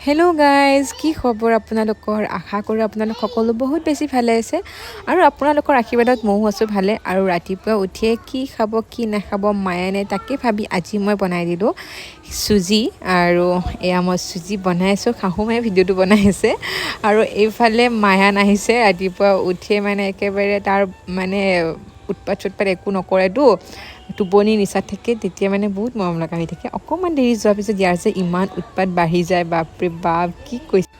Hello' guys, কি খবৰ আপোনালোকৰ? আশা কৰোঁ আপোনালোক সকলো বহুত বেছি ভালে আছে আৰু আপোনালোকৰ আশীৰ্বাদত ময়ো আছোঁ ভালে। আৰু ৰাতিপুৱা উঠিয়ে কি খাব কি নাখাব মায়ে তাকে ভাবি আজি মই বনাই দিলোঁ চুজি। আৰু এয়া মই চুজি বনাই আছোঁ, শাহু মায়ে ভিডিঅ'টো বনাই আছে। আৰু এইফালে মায়ান আহিছে ৰাতিপুৱা উঠিয়ে, মানে একেবাৰে তাৰ মানে উৎপাত চুৎপাত একো নকৰেতো, টোপনি নিচাত থাকে, তেতিয়া মানে বহুত মৰম লগা হৈ থাকে। অকণমান দেৰি যোৱাৰ পিছত ইয়াৰ যে ইমান উৎপাত বাঢ়ি যায়, বাপৰে বাপ কি কৈছে।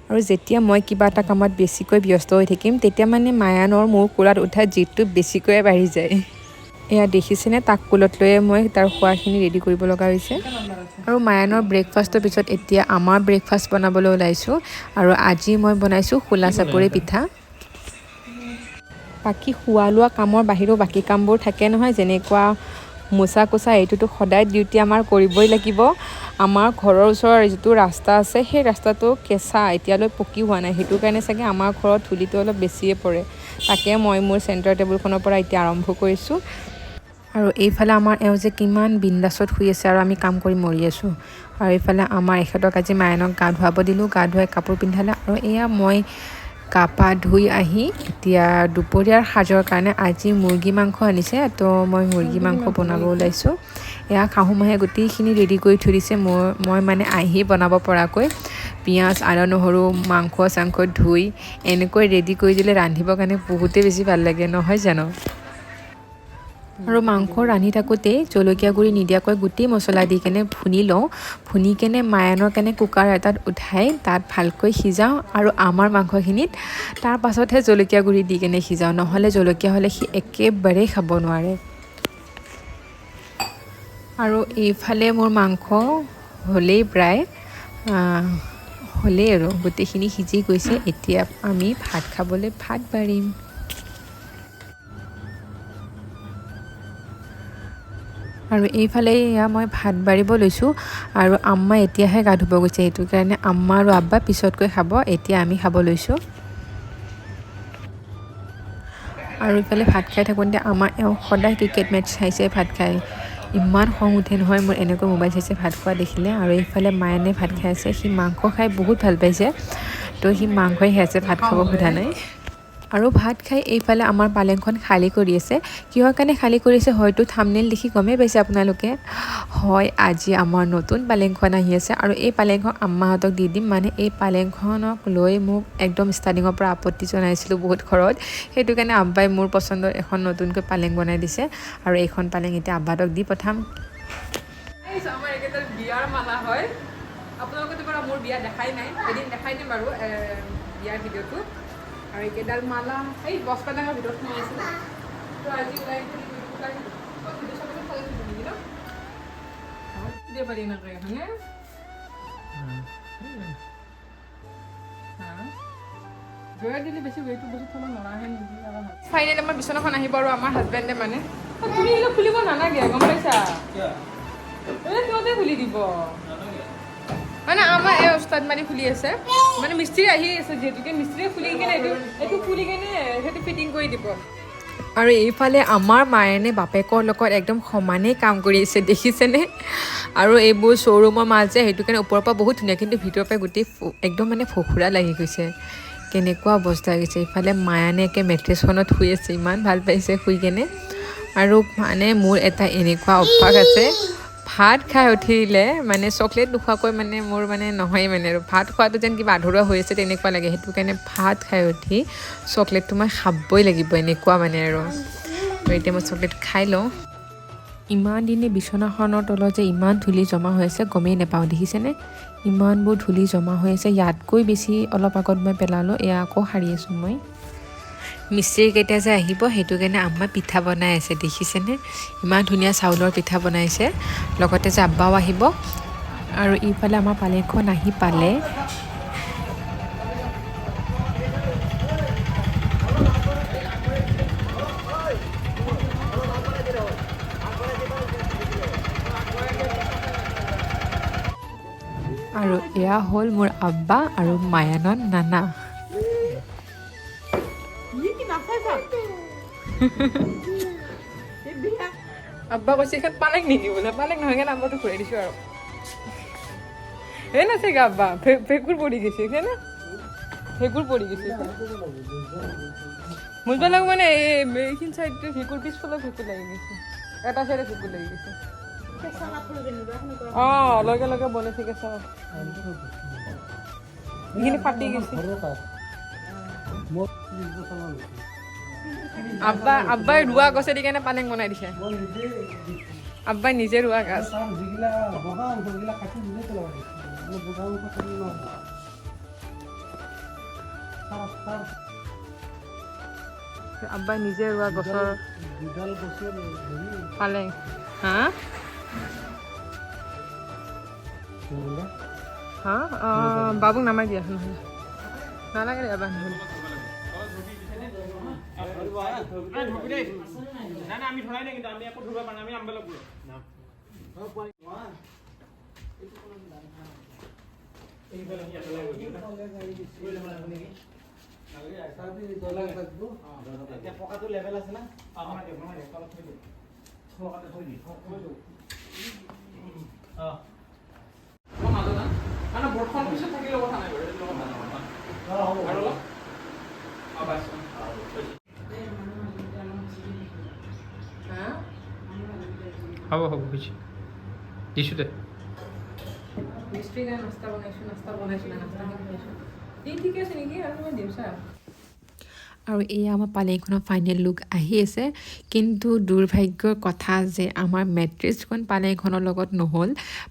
আৰু যেতিয়া মই কিবা এটা কামত বেছিকৈ ব্যস্ত হৈ থাকিম, তেতিয়া মানে মায়ানৰ মোৰ কোলাত উঠা জিদটো বেছিকৈয়ে বাঢ়ি যায়। এয়া দেখিছেনে, তাক কোলত লৈয়ে মই তাৰ খোৱাখিনি ৰেডি কৰিব লগা হৈছে। আৰু মায়ানৰ ব্ৰেকফাষ্টৰ পিছত এতিয়া আমাৰ ব্ৰেকফাষ্ট বনাবলৈ ওলাইছোঁ। আৰু আজি মই বনাইছোঁ খোলা চাপৰি পিঠা। বাকী খোৱা লোৱা কামৰ বাহিৰেও বাকী কামবোৰ থাকে নহয়, যেনেকুৱা মোচা কোচা, এইটোতো সদায় ডিউটি আমাৰ কৰিবই লাগিব। আমাৰ ঘৰৰ ওচৰৰ যিটো ৰাস্তা আছে, সেই ৰাস্তাটো কেঁচা, এতিয়ালৈ পকী হোৱা নাই, সেইটো কাৰণে চাগে আমাৰ ঘৰত ধূলিটো অলপ বেছিয়ে পৰে। তাকে মই মোৰ চেণ্টাৰ টেবুলখনৰ পৰা এতিয়া আৰম্ভ কৰিছোঁ। আৰু এইফালে আমাৰ এওঁ যে কিমান বিন্দাছত শুই আছে আৰু আমি কাম কৰি মৰি আছোঁ। আৰু এইফালে আমাৰ এখেতক আজি মায়নক গা ধুৱাব দিলোঁ, গা ধুৱাই কাপোৰ পিন্ধালে। আৰু এয়া মই গা পা ধুই আহি এতিয়া দুপৰীয়াৰ সাজৰ কাৰণে আজি মুৰ্গী মাংস আনিছে, তো মই মুৰ্গী মাংস বনাব ওলাইছোঁ। এয়া শাহু মাহে গোটেইখিনি ৰেডি কৰি থৈ দিছে, মই মানে আহি বনাব পৰাকৈ। পিঁয়াজ, আদা, নহৰু, মাংস চাংস ধুই এনেকৈ ৰেডি কৰি দিলে ৰান্ধিবৰ কাৰণে বহুতেই বেছি ভাল লাগে, নহয় জানো? আৰু মাংস ৰান্ধি থাকোঁতেই জলকীয়া গুড়ি নিদিয়াকৈ গোটেই মছলা দি কেনে ভুনি লওঁ। ভুনি কেনে মায়ানৰ কাৰণে কুকাৰ এটাত উঠাই তাত ভালকৈ সিজাওঁ আৰু আমাৰ মাংসখিনিত তাৰ পাছতহে জলকীয়া গুড়ি দি কেনে সিজাওঁ, নহ'লে জলকীয়া হ'লে সি একেবাৰেই খাব নোৱাৰে। আৰু এইফালে মোৰ মাংস হ'লেই প্ৰায় হ'লেই আৰু গোটেইখিনি সিজি গৈছে। এতিয়া আমি ভাত খাবলৈ ভাত বাঢ়িম। আৰু এইফালে এয়া মই ভাত বাঢ়িব লৈছোঁ। আৰু আম্মা এতিয়াহে গা ধুব গৈছে, সেইটো কাৰণে আম্মা আৰু আব্বা পিছতকৈ খাব, এতিয়া আমি খাব লৈছোঁ। আৰু এইফালে ভাত খাই থাকোঁতে আমাৰ এওঁ সদায় ক্ৰিকেট মেটচ চাইছে ভাত খাই, ইমান খং উঠে নহয় মোৰ এনেকৈ মোবাইল চাইছে ভাত খোৱা দেখিলে। আৰু এইফালে মায়নে ভাত খাই আছে, সি মাংস খাই বহুত ভাল পাইছে, তো সি মাংসই খাই আছে, ভাত খাব সোধা নাই। আৰু ভাত খাই এইফালে আমাৰ পালেংখন খালী কৰি আছে। কিহৰ কাৰণে খালী কৰিছে হয়তো থাম্বনেইল দেখি গমেই পাইছে আপোনালোকে। হয়, আজি আমাৰ নতুন পালেংখন আহি আছে আৰু এই পালেংখন আম্মাহঁতক দি দিম। মানে এই পালেংখনক লৈ মোক একদম ষ্টাৰ্টিঙৰ পৰা আপত্তি জনাইছিলোঁ বহুত ঘৰত, সেইটো কাৰণে আব্বাই মোৰ পচন্দৰ এখন নতুনকৈ পালেং বনাই দিছে। আৰু এইখন পালেং এতিয়া আব্বাহঁতক দি পঠাম। আমাৰ এইকেইডাল বিয়াৰ মালা হয়, আপোনালোকেতো বাৰু মোৰ বিয়া দেখাই নাই, এদিন দেখাই দিম বাৰু বিয়াৰ ভিডিঅ'টো। আৰু এইকেইডাল মালা এই বস পালেঙৰ ভিতৰত সোমাই আছিলে, তো আজি ওলাই নেকি ন দিব পাৰি এনেকৈ হয়নে? দিলে বেছি ৱেইটটো বস্তু থ'ব নোৱাৰাহে নেকি? ফাইনেলি আমাৰ বিচনাখন আহিব আৰু আমাৰ হাজবেণ্ডে মানে তুমি এইবিলাক খুলিব নালাগে, গম পাইছা? সিহঁতে খুলি দিব। মানে আমাৰ এই ওস্তাদ মাৰি খুলি আছে, মানে মিস্ত্ৰী আহি আছে, যিহেতুকে মিস্ত্ৰীয়ে খুলি কেনে এইটো খুলি কেনে সেইটো ফিটিং কৰি দিব। আৰু এইফালে আমাৰ মায়েনে বাপেকৰ লগত একদম সমানেই কাম কৰি আছে, দেখিছেনে? আৰু এইবোৰ শ্ব'ৰুমৰ মাল যে, সেইটো কাৰণে ওপৰৰ পৰা বহুত ধুনীয়া, কিন্তু ভিতৰৰ পৰা গোটেই একদম মানে ফফুৰা লাগি গৈছে, কেনেকুৱা অৱস্থা হৈ গৈছে। এইফালে মায়ানে একে মেট্ৰেছখনত শুই আছে, ইমান ভাল পাইছে শুই কেনে। আৰু মানে মোৰ এটা এনেকুৱা অভ্যাস আছে, ভাত খাই উঠিলে মানে চকলেট নোখোৱাকৈ মানে মোৰ মানে নহয়েই, মানে আৰু ভাত খোৱাটো যেন কিবা আধৰুৱা হৈ আছে তেনেকুৱা লাগে। সেইটো কাৰণে ভাত খাই উঠি চকলেটটো মই খাবই লাগিব, এনেকুৱা মানে আৰু। তো এতিয়া মই চকলেট খাই লওঁ। ইমান দিনে বিচনাখনৰ তলত যে ইমান ধূলি জমা হৈ আছে গমেই নাপাওঁ, দেখিছেনে? ইমানবোৰ ধূলি জমা হৈ আছে, ইয়াতকৈ বেছি অলপ আগত মই পেলালোঁ, এয়া আকৌ সাৰি আছোঁ মই। মিস্ত্ৰীকেইটা যে আহিব সেইটো কাৰণে আম্মা পিঠা বনাই আছে, দেখিছেনে? ইমান ধুনীয়া চাউলৰ পিঠা বনাইছে, লগতে যে আব্বাও আহিব। আৰু ইফালে আমাৰ পালেংখন আহি পালে। আৰু এয়া হ'ল মোৰ আব্বা আৰু মায়ানৰ নানা। আব্বা কৈছে এইখন পালেং নেকি বোলে, পালেং নহয় কাৰণে আব্বাটো ঘূৰাই দিছোঁ আৰু। হে না সে গাব্বা ভেকুৰ পৰি গৈছে না, ভেকুৰ পৰি গৈছে। মুছবা লাগব মানে এইখিনি চাইডটো ভেকুৰ, পিছফালে ভেকুৰ লাগি গৈছে, এটা চাইডে ভেকুৰ লাগি গৈছে। অঁ, লগে লগে বনাইছে কেঁচা, এইখিনি ফাটি গৈছে। মোৰ 30 বছৰমান হৈছে। আব্বা, আব্বাই ৰোৱা গছেদি কাৰণে পালেং বনাই দিছে। মই নিজে আব্বাই নিজে ৰোৱা গাছ। তাৰ যিগিলা বগা অংশ, সেইগিলা কাটি নিজে পেলাব দিছে। মানে বগা অংশ কাটি নহ'ব। তাৰ তাৰ আব্বাই নিজে ৰোৱা গছৰ দুডাল গছৰ হেৰি। পালেং, হা। কি বোলে? হা, অঁ, বাবুক নামাই দিয়া নহ'লে। নালাগে দে আব্বা, নহ'লে। নাই, আমি ধৰাই নাই, কিন্তু আমি একো ধৰিব পৰা নাই, আমি আনব লাগিব। এতিয়া পকাটো লেভেল আছে না? তলত থৈ দিয়ে। অঁ, মানে বৰ্ডখন পিছত থাকিলে কথা নাই বাৰু, সেইটো কথা নহয়। আৰু অলপ, অঁ, বাছ। হা। হ'ব হ'ব, হৈছে, দিছোঁ দে। মিস্ত্ৰী কাৰণে নাস্তা বনাইছোঁ, নাস্তা বনাইছোঁ, নাস্তাখিনি খাইছোঁ। এই ঠিকে আছে নেকি? আৰু মই দিম চা। আৰু এয়া আমাৰ পালেংখনৰ ফাইনেল লুক আহি আছে। কিন্তু দুৰ্ভাগ্যৰ কথা যে আমাৰ মেট্ৰেছখন পালেংখনৰ লগত নহ'ল।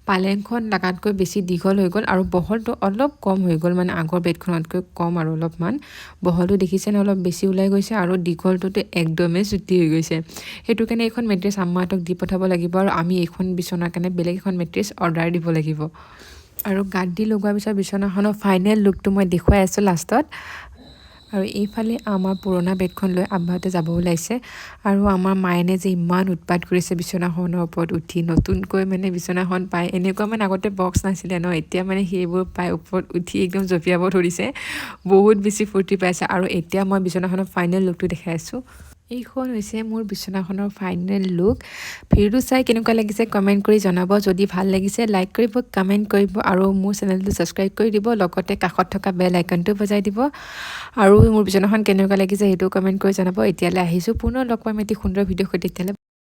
পালেংখন লগাতকৈ বেছি দীঘল হৈ গ'ল আৰু বহলটো অলপ কম হৈ গ'ল, মানে আগৰ বেডখনতকৈ কম আৰু অলপমান বহলটো দেখিছেনে, অলপ বেছি ওলাই গৈছে আৰু দীঘলটোতো একদমেই চুটি হৈ গৈছে। সেইটো কাৰণে এইখন মেট্ৰেছ আম্মাহঁতক দি পঠাব লাগিব আৰু আমি এইখন বিচনাৰ কাৰণে বেলেগ এখন মেট্ৰেছ অৰ্ডাৰ দিব লাগিব। আৰু গাদ্দি লগোৱাৰ পিছত বিচনাখনৰ ফাইনেল লুকটো মই দেখুৱাই আছোঁ লাষ্টত। আৰু এইফালে আমাৰ পুৰণা বেডখন লৈ আব্বাহঁতে যাব ওলাইছে। আৰু আমাৰ মাইনে যে ইমান উৎপাত কৰিছে বিচনাখনৰ ওপৰত উঠি, নতুনকৈ মানে বিচনাখন পাই, এনেকুৱা মানে আগতে বক্স নাছিলে ন, এতিয়া মানে সেইবোৰ পাই ওপৰত উঠি একদম জঁপিয়াব ধৰিছে, বহুত বেছি ফূৰ্তি পাইছে। আৰু এতিয়া মই বিচনাখনৰ ফাইনেল লুকটো দেখাই আছোঁ। এইখন হৈছে মোৰ বিচনাখনৰ ফাইনেল লুক। ভিডিঅ'টো চাই কেনেকুৱা লাগিছে কমেণ্ট কৰি জনাব। যদি ভাল লাগিছে লাইক কৰিব, কমেণ্ট কৰিব আৰু মোৰ চেনেলটো ছাবস্ক্ৰাইব কৰি দিব, লগতে কাষত থকা বেল আইকনটো বজাই দিব। আৰু মোৰ বিচনাখন কেনেকুৱা লাগিছে সেইটো কমেণ্ট কৰি জনাব। এতিয়ালৈ আহিছোঁ, পুনৰ লগ পাম এটি সুন্দৰ ভিডিঅ' সৈতে। তেতিয়াহ'লে